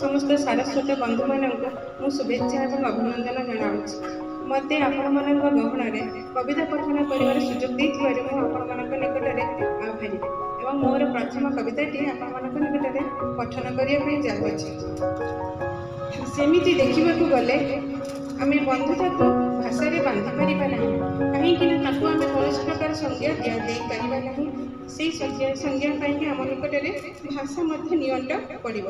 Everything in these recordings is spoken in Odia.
ସମସ୍ତ ସାରସ୍ୱତ ବନ୍ଧୁମାନଙ୍କୁ ମୁଁ ଶୁଭେଚ୍ଛା ଏବଂ ଅଭିନନ୍ଦନ ଜଣାଉଛି। ମୋତେ ଆପଣମାନଙ୍କ ଗହଣରେ କବିତା ପଠନ କରିବାର ସୁଯୋଗ ଦେଇଥିବାରୁ ମୁଁ ଆପଣମାନଙ୍କ ନିକଟରେ ଆଭାରୀ ଏବଂ ମୋର ପ୍ରଥମ କବିତାଟି ଆପଣମାନଙ୍କ ନିକଟରେ ପଠନ କରିବା ପାଇଁ ଯାଉଅଛି। ସେମିତି ଦେଖିବାକୁ ଗଲେ ଆମେ ବନ୍ଧୁତାକୁ ଭାଷାରେ ବାନ୍ଧି ପାରିବା ନାହିଁ, କାହିଁକି ନା ତାକୁ ଆମେ କୌଣସି ପ୍ରକାର ସଂଜ୍ଞା ଦେଇପାରିବା ନାହିଁ। ସେଇ ସଂଜ୍ଞା ପାଇଁକି ଆମ ନିକଟରେ ଭାଷା ମଧ୍ୟ ନିଅଣ୍ଟ ପଡ଼ିବ।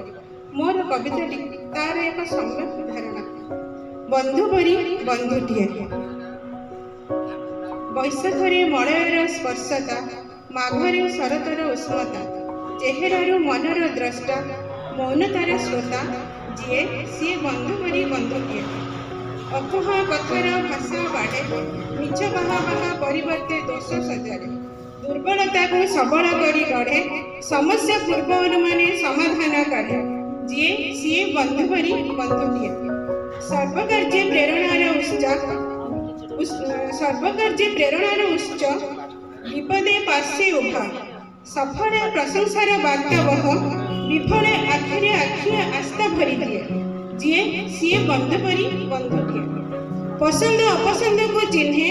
ମୋର କବିତାଟି ତାର ଏକ ସମ୍ୟକ ଧାରଣା। ବନ୍ଧୁ ପରି ବନ୍ଧୁଟିଏ। ବୈଶାଖରେ ମଳୟର ସ୍ପର୍ଶତା, ମାଘରେ ଶରତର ଉଷ୍ମତା, ଚେହେରାରୁ ମନର ଦ୍ରଷ୍ଟା, ମୌନତାର ଶ୍ରୋତା ଯିଏ, ସିଏ ବନ୍ଧୁ ପରି ବନ୍ଧୁଟିଏ। ଅକୁହା କଥାର ଭାଷା ବାଢ଼େ, ମିଛ ବାହା ବାହା ପରିବର୍ତ୍ତେ ଦୋଷ ସଜାଡ଼େ, ଦୁର୍ବଳତାକୁ ସବଳ କରି ଗଢ଼େ, ସମସ୍ୟା ପୂର୍ବ ଅନୁମାନେ ସମାଧାନ କାଢ଼େ ଯିଏ, ସିଏ ବନ୍ଧୁ ପରି ବନ୍ଧୁଟିଏ। ସର୍ବକାର୍ଯ୍ୟ ପ୍ରେରଣାର ଉତ୍ସ, ସର୍ବକାର୍ଯ୍ୟ ପ୍ରେରଣାର ଉତ୍ସ, ବିପଦେ ପାର୍ଶ୍ୱେ ଉଭା, ସଫଳେ ପ୍ରଶଂସାର ବାର୍ତ୍ତାବହ, ବିଫଳେ ଆଖିରେ ଆଖିଏ ଆସ୍ଥା ଭରିଦିଏ ଯିଏ, ସିଏ ବନ୍ଧୁ ପରି ବନ୍ଧୁଟିଏ। ପସନ୍ଦ ଅପସନ୍ଦକୁ ଚିହ୍ନେ,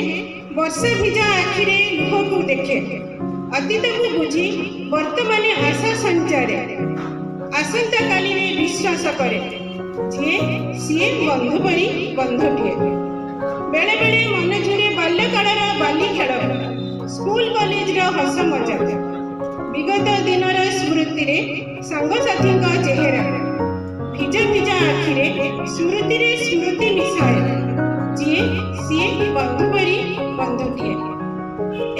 ବର୍ଷା ଭିଜା ଆଖିରେ ଲୁହକୁ ଦେଖେ, ଅତୀତକୁ ବୁଝି ବର୍ତ୍ତମାନ ଆଶା ସଞ୍ଚାରେ, ଆସନ୍ତାକାଲିରେ ବିଶ୍ୱାସ କରେ ଯିଏ, ସିଏ ବନ୍ଧୁ ପରି ବନ୍ଧୁଟିଏ। ବେଳେ ବେଳେ ମନ ଝୁରେ ବାଲ୍ୟକାଳର ବାଲି ଖେଳ, ସ୍କୁଲ କଲେଜର ହସ ମଜା, ବିଗତ ଦିନର ସ୍ମୃତିରେ ସାଙ୍ଗସାଥୀଙ୍କ ଚେହେରା, ଭିଜା ଭିଜା ଆଖିରେ ସ୍ମୃତିରେ ସ୍ମୃତି ମିଶାଏ ଯିଏ, ସିଏ ବନ୍ଧୁ ପରି ବନ୍ଧୁଟିଏ।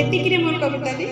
ଏତିକିରେ ମୋର କବିତାଟି